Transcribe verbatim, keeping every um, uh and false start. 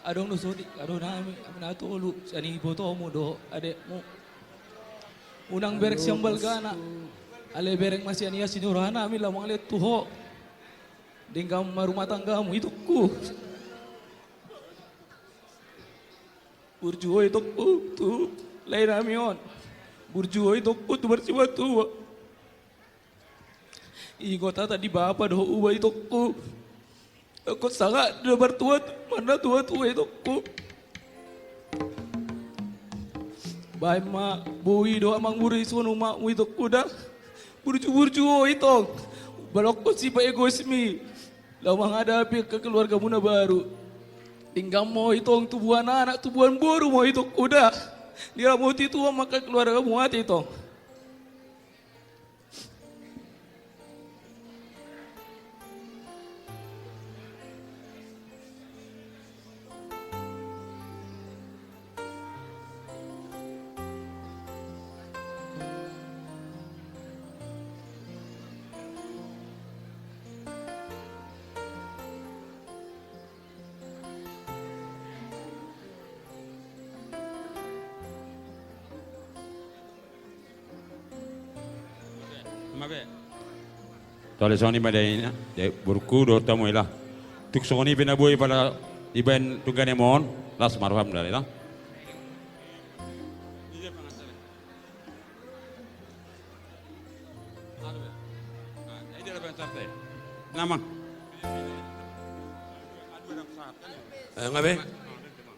Adong do sotik, adong nami, nami na tolu, sian ibotomu do adekmu. Unang berek sian balgana, alai berek ma sian ia, sian roha nami laho mangalehon tu ho. Denggan ma rumah tanggamu, itongku. Burju ho, itongku, tu lae nami on. Burju ho, itongku, tu marsimatua. Ingot hata ni bapa do ho uba, itongku. Ingkon sangap do martua, marnatua-tua, itongku. Baen ma boi dohot amangboru i songon umakmu, itongku, da. Burju-burju ho, itong. Balokon sifat egoismi laho manghadapi angka keluargamu na baru. Denggan ma ho, itong, tubuan anak, tubuan boru ma ho, itongku, da. Diramoti Tuhan ma angka keluargamu ate, itong. Tole songon i ma da ina, da borungku dohot hamu, ila. Tung songon i pe na boi pala dibaen tu ganem on, las ma roham da, ila. Namang. Eh, nga be?